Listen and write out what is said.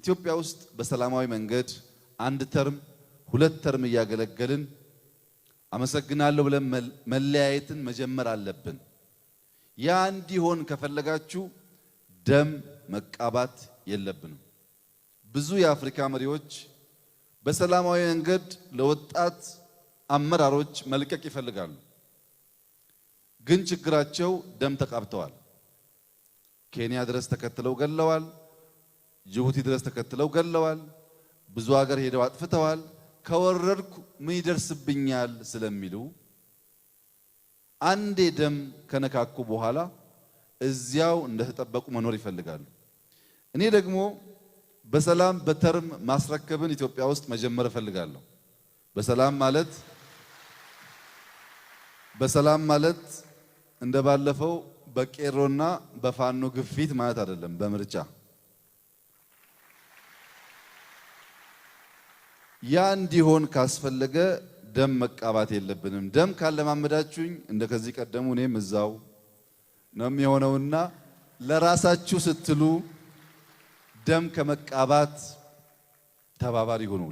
ኢትዮጵያ ውስጥ በሰላማዊ መንገድ አንድ ተርም ሁለት ተርም እያገለገልን አመሰግናለሁ ብለን መለያየትን መጀመር አለብን። ያ እንዲሆን ከፈለጋችሁ ደም መቃባት የለብንም። ብዙ የአፍሪካ መሪዎች በሰላማዊ መንገድ ለወጣት አመራሮች መልቀቅ ይፈልጋሉ። ግን ችግራቸው ደም ተቃብተዋል። ኬንያ ድረስ ተከትለው ገለዋል። ጅቡቲ ድረስ ተከትለው ገለዋል። ብዙ ሀገር ሄደው አጥፍተዋል። ከወረድኩ ምን ይደርስብኛል ስለሚሉ አንዴ ደም ከነካኩ በኋላ እዚያው እንደተጠበቁ መኖር ይፈልጋሉ። እኔ ደግሞ በሰላም በተርም ማስረከብን ኢትዮጵያ ውስጥ መጀመር እፈልጋለሁ። በሰላም ማለት በሰላም ማለት እንደባለፈው በቄሮና በፋኖ ግፊት ማለት አይደለም፣ በምርጫ። ያ እንዲሆን ካስፈለገ ደም መቃባት የለብንም። ደም ካለማመዳችሁኝ እንደ ከዚህ ቀደሙ እኔም እዛው ነው የሚሆነውና ለራሳችሁ ስትሉ ደም ከመቃባት ተባባሪ ሁኑ።